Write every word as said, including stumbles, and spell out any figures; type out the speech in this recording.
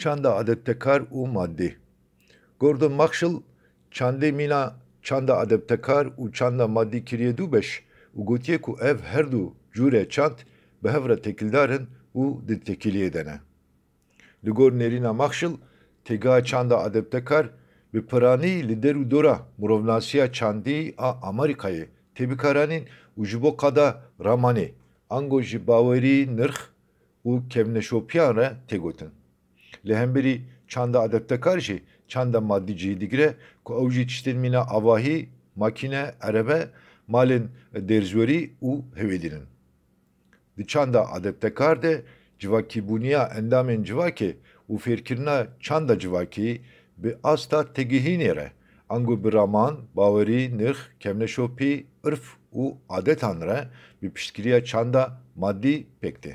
Çanda adeptekar û madî. Gordon Marshall çandê mîna çanda adeptekar û çanda madî kiriye du beş û gotiye ku ev her du cûre çand bi hev re têkildar in û di têkiliyê de ne. Li gor nêrîna Marshall, têgeha çanda adeptekar bi piranî li der û dora mirovnasiya çandî a Amerîkayê tê bikaranîn û ji bo qada Ramanê, ango ji bawerî, nirx û kevneşopiyan re tê gotin. Li hemberî çanda adeptekar jî çanda madî cihî digire ku ew jî tiştên mîna avahî, makîne, erebe, malên dêrzwerî û hêvêdîn in. Di çanda adeptekar de civakîbûniya endamên civakê û fêrkirina çanda civakî bi asta têgihînê re, ango bi raman, bawerî, nirx, kevneşopî, irf û adetan re bi piştgiriya çanda madî pêk tê.